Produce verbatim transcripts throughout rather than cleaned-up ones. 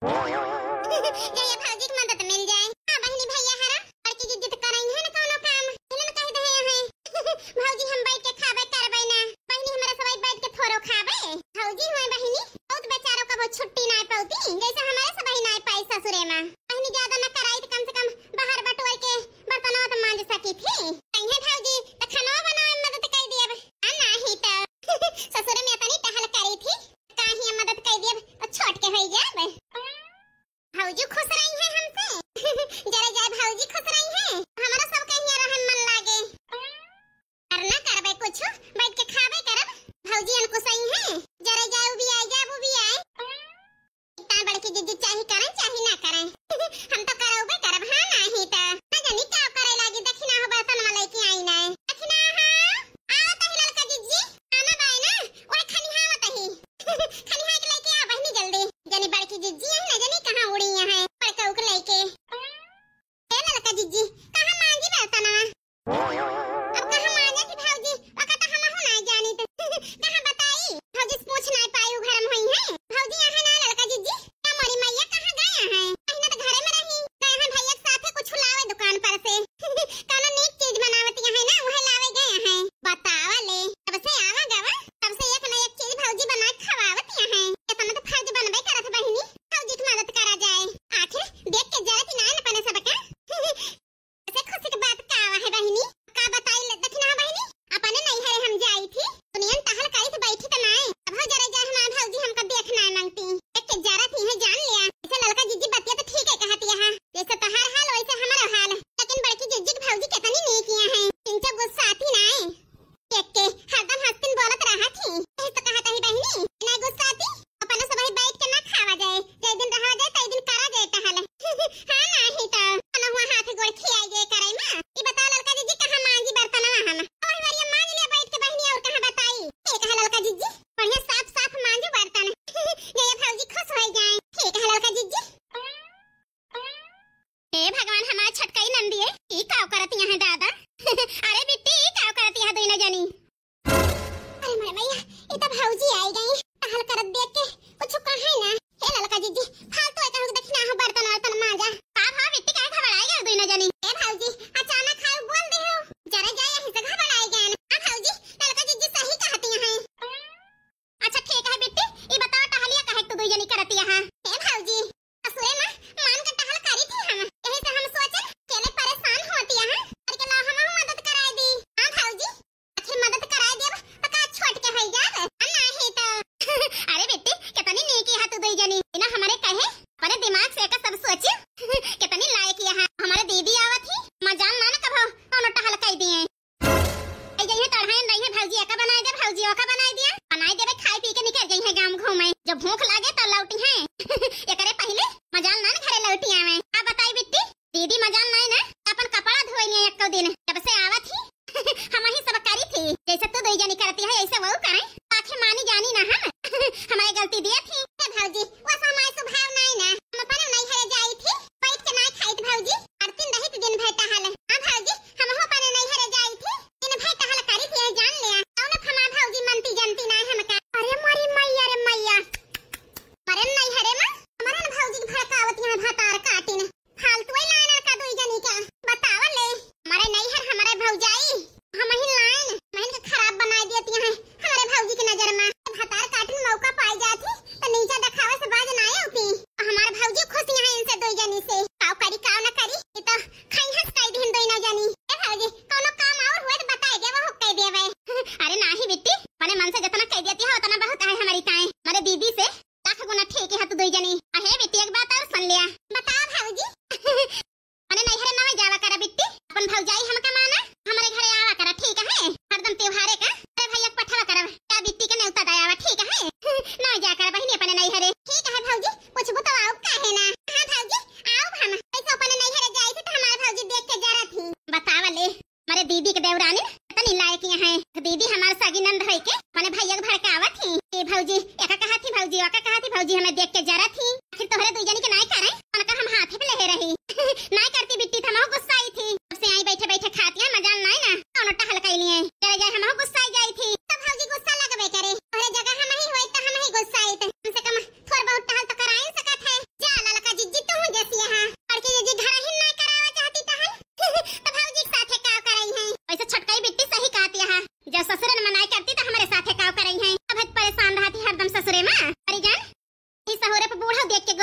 जइया भौजी के मदद मिल जाए। हाँ बहिनी, भइया हरा, बड़की जिज्जी त करइहैं न कउनो काम, इन्हन कहि देहे हैं। भौजी हम बैठ के खाबे करबे ना, बहिनी हमरे सबही बैठ के थोरो खाबे। भौजी हुए बहिनी, बहुत बेचारो कबो छुट्टी नाय पउती, जइसे हमरे सबही नाय पाई ससुरे मा। बहिनी ज्यादा न कराई त कम से कम बाहर बटोर के बर्तनवा त मांज सकी थी। कहिए भौजी, त खानवा बनावे में मदद कइ दियब। आ नाही त ससुरे में अतनी टहल करी थी, काहे मदद कइ दियब, छोट के होई जाब। भौजी खुश रहिहैं हमसे। जरे जाए भौजी खुश रहिहैं, हमरो सब कहिया रहन मन लागे। अरे ना करबे कुछ, बैठ के खाबे करब। भौजी अनकुसइहैं, जरे जाए उबियाए जाब उबियाए। इतना बड़की जिज्जी चाहे करैं चाहे ना करैं, हम तो करउबे करब, हाँ नाही त। ना जानी का करे लागी, दखिना हो बर्तनवा लइके आई ना। दखिना हाँ, आवत ही ललका जिज्जी, आना बाय ना, ओए खनिहावत ही। खनिहा के लइके आ बहिनी जल्दी। जनी बड़की जिज्जी है ना, जनी कहाँ उड़ी हैं, बड़का उक लइके। ए ललका जिज्जी, कहाँ मांजी बर्तनवा? अब कहाँ मांजे थी भौजी, ओका त हमहू नाय जानी त। कहाँ बताई? भौजी से पूछ नाय पाई, उ घर में होइहैं। भौजी यहाँ ना ललका जिज्जी, का मोरी मैया कहाँ गए हैं? कहीं ना त घरे में रही, गए हैं भइया के साथे कुछ लावे दुकान पर से। कउनो नीक चीज बनावत हैं ना, उहे लावे गए हैं। बतावा ले, तब से आवा गवा, तब से एक न एक चीज भौजी बना के खवावत हैं। इतना त फर्ज बनबे करत बहिनी, भौजी के मदद करा जाए। आखिर देख के जरत ही ना अपने सबका। ऐसे खुशी के बात का है बहिनी? का बताई ले, दखिना बहिनी, अपने नैहरे हम जाई थी, दुनियन टहल करी त बैठी त नाय। अब हो जरे जाए हमार भौजी हमका देख नाय मांगती। एक के जरत ही है जान लिया। ऐसे ललका जिज्जी बतिया त ठीक है कहत यहाँ, जैसे तोहार हाल वैसे हमारो हाल। लेकिन बड़की जिज्जी के भौजी कितनी नीक यहाँ है, इनसे गुस्सा आती नाय। एक के हरदम हंसतिन बोलत रहत ही, यही तो कहत ही बहिनी, नाय गुस्सा आती। अपना सबही बैठ के ना खावा जाए, जे दिन रहा जाए, तई दिन करा जाए टहल। हाँ, नाही त, अपना हुआ हाथ गोड़ खियाई जाए करई मा। ई बताओ ललका जिज्जी, कहाँ मांजी बर्तनवा हम? और हमारी मांज लिया बैठ के बहिनी, और कहाँ बताई? ये कहा ललका जिज्जी, बढ़िया साफ साफ मांजो बर्तन। जइया भौजी खुश हो जाए। ठीक है ललका जिज्जी। हे भगवान, हमार छटकई नंदिये, ई काव करत यहाँ दादा? अरे बिट्टी, ई काव करत यहाँ दुइनो जनी? अरे मोरे मैया, ई त भौजी आई गई। टहल करत देख के कुछ कहे ना। हे ललका जिज्जी, फालतू एक कहूँ दखिना हो, बर्तन वर्तन मांजा। का भा बिट्टी, काहे घबराई गए दुइनो जनी? ए भौजी, अचानक खाए बोल दे हो। जरा जाए यहीं से घबराई गए। हाँ भौजी, ललका जिज्जी सही कहती हैं। अच्छा ठीक है बिट्टी, ई बताओ टहलिया काहे तू दुई जनी करती है? हे भौजी, असुए माँ, मान के टहल करी थी हम, यही से हम सोचन, केले परेशान होती है, करके ला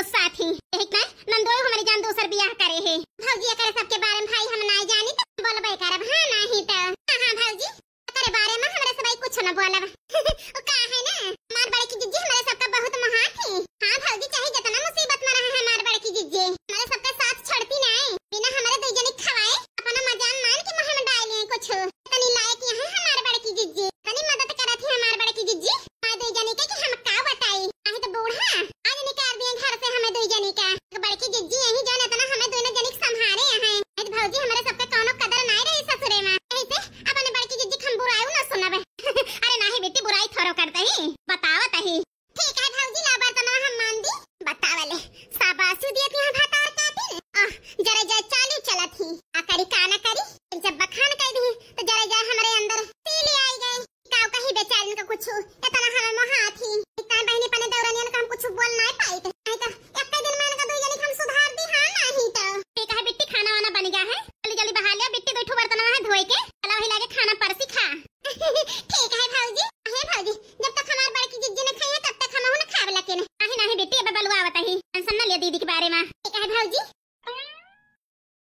साथी। यही का नंदोई हमरी जान दूसर बियाह करे है। भौजी, एकरे सबके बारे में भाई हम नाई जानी त बोलबे करब, हाँ नाहीं त। हाँ, हाँ भौजी, एकरे बारे में हमरे सबही कुछ न बोलब। वो का है ना, हमार बड़की जिज्जी हमरे सबका बहुत महान थी। हाँ भौजी, चाहे जितना मुसीबत में रहे हमार बड़की जिज्जी, हमरे सबका साथ छोड़ती नाई। बिना हमरे दुई जनी खवाए अपना मजाल मान के मुँह में डाल लिए कुछ। इतनी लायक यहाँ हमार बड़की जिज्जी, इतनी मदद करत ही हमार बड़की जिज्जी। हमार दुई जनी के कि हम का बताई, काहे तो बूढ़ा आज निकाल दिए घर से हमें दुई जनी का। तो बड़की जिज्जी यही जान इतना हमें दोनों जनी के संभारे यहाँ। आज भौजी हमरे सबके कौनो कदर नाई रही ससुरे में, यही से अपने बड़की जिज्जी के हम बुराई न सुनब। अरे नाहीं बेटी, बुराई थोड़ो करत ही, बतावत ही। ठीक है भौजी, ला बर्तनवा हम मान दी। बतावले, शाबाशी दियत यहाँ भातार काटिन। आह, जरा जरा चालू चलत ही। आ करी का ना करी, जब बखान कर दी, तो जरा जरा हमरे अंदर सील आई गए। काव कही बेचारिन का कुछ, इतना हमें मोहात ही। इतना बहनी पने दौरनियन का हम कुछ बोल नाई पाई थे। नहीं तो एक दिन में इनका दुई जनी हम सुधार दी, हाँ नाहीं तो। ठीक है बिट्टी, खाना वाना बन गया है, जल्दी जल्दी बहा लिया बिट्टी, दो ठो बर्तनवा है धोए के। चला वही लागे खाना परसी खा। ठीक है भौजी। हे भौजी, जब तक हमार बड़की जिज्जी न खाई है, तब तक हमहू न खाब लके न। नाहीं, नाहीं बेटी, अब बलुआवत ही। टेंशन न लिया दीदी के बारे में। ठीक है भौजी।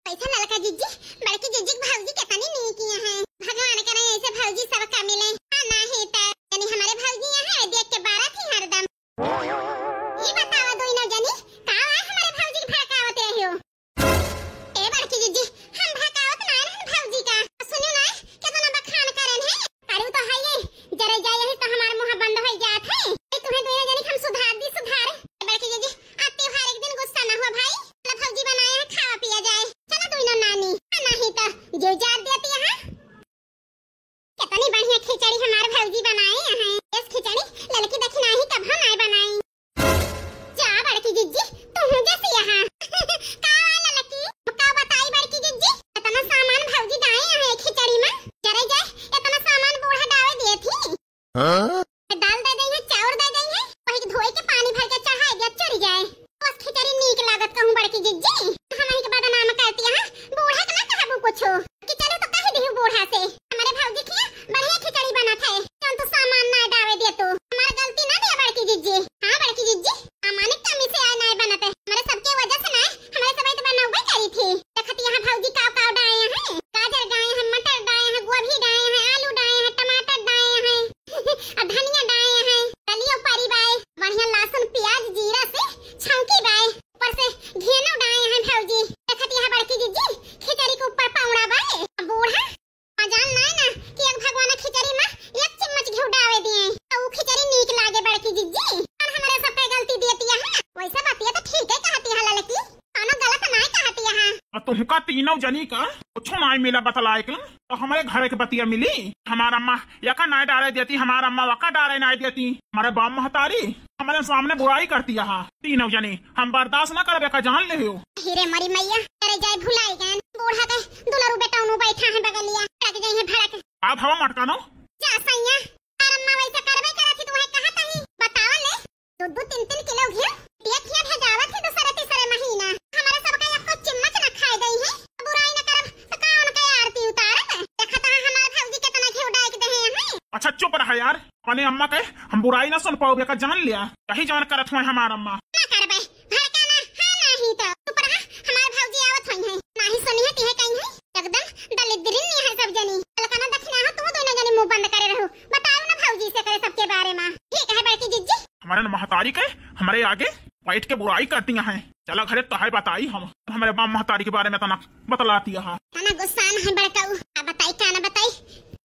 कैसे ललका जिज्जी, बड़की जिज्जी के भौजी कितनी नीक यहाँ है। भगवान करे ऐसे भौजी सबका मिले। हाँ, नाहीं त जनी हमारे भौजी यहाँ है, देख के बारत ही हरदम। ये बतावा दोनों जनी, का है हमारे भौजी के भड़कावत रही हो? ए बड़की जिज्जी, हम भड़कावत नाय रहन भौजी का। सुनियो ना, केतना बखान करन है। अरे उ तो है ये, जरे जाए यही तो हमार मुँह बंद होई जात है। ए, तुम्हें दोनों जनी हम सुधार दी, सुधार। ए बड़की जिज्जी, आज त्योहार एक दिन गुस्सा ना हुआ भाई। चला भौजी बनाए हैं, खावा पिया जाए। चला दोनों नानी, आ नाहीं तो जो जार देती यहाँ। कितनी बढ़िया खिचड़ी हमार भौजी बनाए हैं। इस खिचड़ी ललकी दखिनाही कभो नाय बनाई। जा बड़की जिज्जी, तू हूँ जैसे यहाँ। का हुआ ललकी? का बताई बड़की जिज्जी? इतना सामान भौजी डाए हैं खिचड़ी में। जरे जाए, इतना सामान बूढ़ा डावे दिए थी। हाँ? दाल दे देंगे, चाउर दे देंगे, वही के धोए के पानी भर के चढ़ाए दिया, चुर जाए। बस खिचड़ी नीक लागत कहूँ बड़की जिज्जी, हम ही के बदनाम करती हैं, बूढ़ा के ना कहबू कुछ। कि चलो तो कह दिहु बूढ़ा से, हमारे भौजी के यहाँ बढ़िया खिचड़ी बनत है, जौन तू सामान ना डावे दे तू। हमार गलती ना दिया बड़की जिज्जी। हाँ बड़की जिज्जी, सामान कमी से आए ना बनत है, हमारे सबके वजह से ना, हमारे सब तो बनौबे करी थी। देखत यहाँ भौजी काव काव डाए हैं, गाजर डाए हैं, मटर डाए हैं, गोभी डाए हैं, आलू डाए हैं, टमाटर डाए हैं, और धनिया डाए हैं, दलियो परी बाए, बढ़िया लहसुन, प्याज, जीरा से छौंकी बाए, ऊपर से घेनो डाए हैं भौजी। देखत यहाँ बड़की जिज्जी खिचड़ी के ऊपर पौड़ा बाए। अब बूढ़ा मजाल नाय ना कि एक भगवान खिचड़ी में एक चम्मच घी डावे दिए, तो उ खिचड़ी नीक लागे बड़की जिज्जी। और हमारे सब पे गलती देती है, वैसे बतिया तो ठीक है कहती है ललकी। कौनो गलत नाय कहत यहाँ। और तुमका तीनों जनी का कुछ नाय मिला बतलाए के, तो हमारे घर के बतिया मिली। हमार अम्मा यका नाय डारे देती, हमार अम्मा वका डारे नाय देती। हमारे बाप महतारी हमारे सामने बुराई करती यहाँ तीनों जनी, हम बर्दाश्त ना करबे का, जान ले हो। हीरे मरी मैया, तेरे जाए भुलाई गए, बूढ़ा के दुलरू बेटा उनु बैठा है बगलिया, भड़क जाई है भड़क। का भवा मटकानो? जा सैया, तार अम्मा वैसे करबे करत ही, तुम्हें कहा तही बतावा ले। दो दो तीन तीन किलो घी, पिया खिया भेजावत है दूसरे तीसरे महीना। हमारे सबका एको चम्मच न खाए गई है। बुराई न करब तो का उनके आरती उतारब? देखत है हमार भौजी कितना घी डाइक दे हैं। अच्छा चुप रहा यार, अपने अम्मा के हम बुराई ना सुन पाओ बेका, जान लिया। यही जवन करत हुए हमार अम्मा। ना करबे, भड़का ना, हाँ नाहीं तो। चुप रहा, हमार भौजी आवत हुई है। नाहीं सुनी है, तिहे कहीं है। एकदम दलिद्रिन नहीं है सब जनी। अलकना दखिना हो, तू दोनों जनी मुंह बंद करे रहो। बताओ ना भौजी से करे सबके बारे में। ठीक है बड़की जिज्जी। हमारे न महतारी के हमारे आगे बैठ के बुराई करती हैं। चला घरे तोहे बताई हम, हमारे बाप महतारी के बारे में तना बतलाती है। ना गुस्सा न है बड़काऊ, का बताई का ना बताई।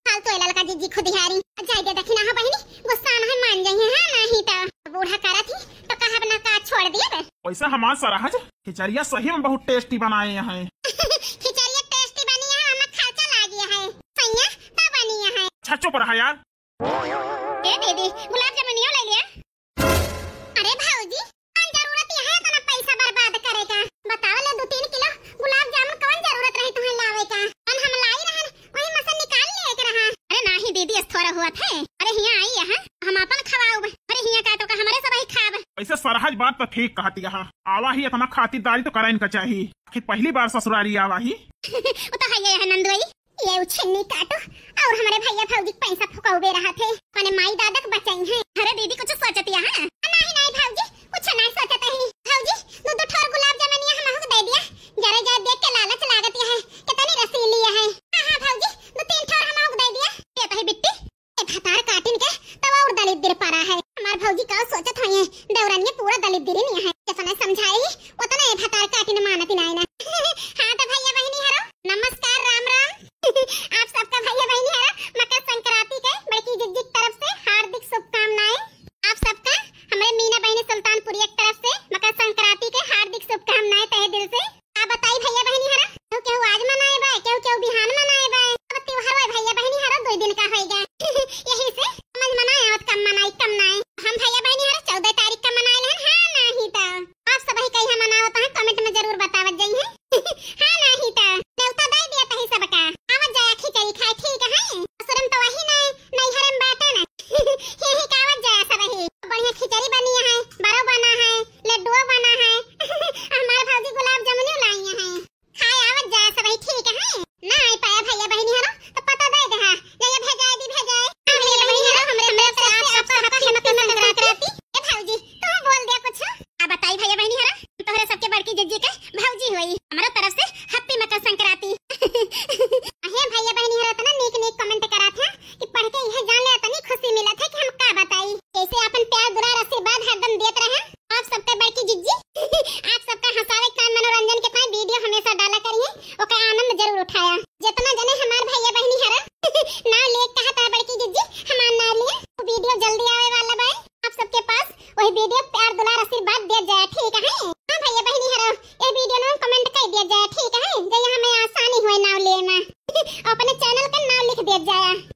फालतू है ललका जिज्जी खुदिहारी। जाए दे दखिना हो बहिनी, गुस्सा न है मान जाइए, हाँ नाहीं तो बूढ़ा करत ही तो कहब ना का छोड़ दिए। वैसे हमार सरहज खिचड़िया सही में बहुत tasty बनाए हैं। खिचड़िया tasty बनी है, हमें खर्चा लागी है। सैया, तब बनी है। अच्छा चुप रहा यार। ए दीदी, गुलाब जामुनियो ले लिया। अरे भौजी, कौन जरूरत यहाँ इतना पैसा बर्बाद करे का? बताओ ले, दो तीन किलो गुलाब जामुन कौन जरूरत रही तुम्हें लावे का? कौन हम लाई रहन, वही में से निकाल लिए के रहा। अरे नाहीं दीदी, अस थोड़ा हुआ थे। अरे हियाँ आई यहाँ, हम अपन खवाउब। अरे हियाँ का तो का हमारे सब ही खाब। वैसे सरहज बात तो ठीक कहती यहाँ। आवा ही इतना खातिरदारी तो करे इनका चाहिए। आखिर पहली बार ससुरारी आवा ही। वो तो है ये है नंदुई। ये उछिन्नी काटो और हमारे भैया भौजी के पैसा फुकौबे रहा थे, अपने माई दादा के बचाई हैं। अरे दीदी कुछ सोचती है, हाँ? नाहीं, नाहीं भौजी, कुछ नाहीं सोचत ही। भौजी, दू दू ठोर गुलाब जामुनिया हमहू के दे दिया। जरे जरे देख के लालच लागत है, कितनी रसीली है। हाँ, हाँ भौजी, दू तीन ठोर हमहू के दे दिया। ये तो ही बिट्टी, ए भतार काटिन के तब और दलिद्दर परा है। हमार भौजी का सोचत होइहैं, देवरनिया पूरा दलिद्दर ही है। जितना समझाई, उतना ए भतार काटिन मानत ही नाहीं ना। हाँ तो भैया बहिनी हरो, नमस्कार, राम राम। आप सबका भैया बहिनी हरो मकर संक्रांति के बड़की जिज्जी की तरफ से हार्दिक शुभकामनाएं। आप सबका हमरे मीना बहिनी सुल्तानपुरिया की तरफ से मकर संक्रांति के हार्दिक शुभकामनाएं तहे दिल से। का बताई भैया बहिनी हरा, केहू केहू आज मनाए बा, केहू केहू बिहान मनाए बा। अब त्योहार होए भैया बहिनी हरा दो दिन का होएगा। यही से समझ मनाए आवत कम मनाई, कम नाए। हम भैया बहिनी हरा चौदह तारीख का मनाए लेहन, हाँ नाहीं तो। आप सबही कहिया मनावत हैं, comment में जरूर बतावत जइहैं। हाँ नाहीं तो। नेवता दे दिया तही सबका। आवत जाया खिचड़ी खाए, ठीक है? ससुर में तो वही नाए, नैहर में बाटे ना। यही का आवत जाया सबही। बढ़िया खिचड़ी बनी है, बरो बना है, लड्डुओ बना है। हमार भौजी गुलाब जामुनो लाई है। खाए आवत जाए सबही, ठीक है? ना आई पाया भैया बहिनी हरो, तो पता दे दे हा। जइया भेजाए दी, भेजाए। हाँ, भैया बहिनी हरो, हमरे, हमरे तरफ से आप सबका happy मकर संक्रांति। ए भौजी, तू बोल दे कुछ। आ बताई भैया बहिनी हरो, तोहरे सबके बड़की जिज्जी के भौजी होई। हमरो तरफ से happy मकर संक्रांति। अहे भैया बहिनी हरो, इतना नीक नीक comment करत है कि पढ़ के यह जान ले, इतनी खुशी मिलत है कि हम का बताई। जैसे अपन प्यार, दुलार, आशीर्वाद हरदम देत रहे। आप सबके बड़की जिज्जी, आप सबका हंसावे के, मनोरंजन के ताई video हमेशा डाला करिहैं, ओकर आनंद जरूर उठाया। जितना जने हमार भैया बहिनी हरा नाव लेके कहत है बड़की जिज्जी, हमार नाव लिए, वो video जल्दी आवे वाला बा। आप सबके पास वही video प्यार, दुलार, आशीर्वाद दिया जाए, ठीक है? हाँ भैया बहिनी हरा, ये video में comment कर दिया जाए, ठीक है? जइया हमें आसानी होए नाव लेना। अपने channel का नाव लिख दिया जाए।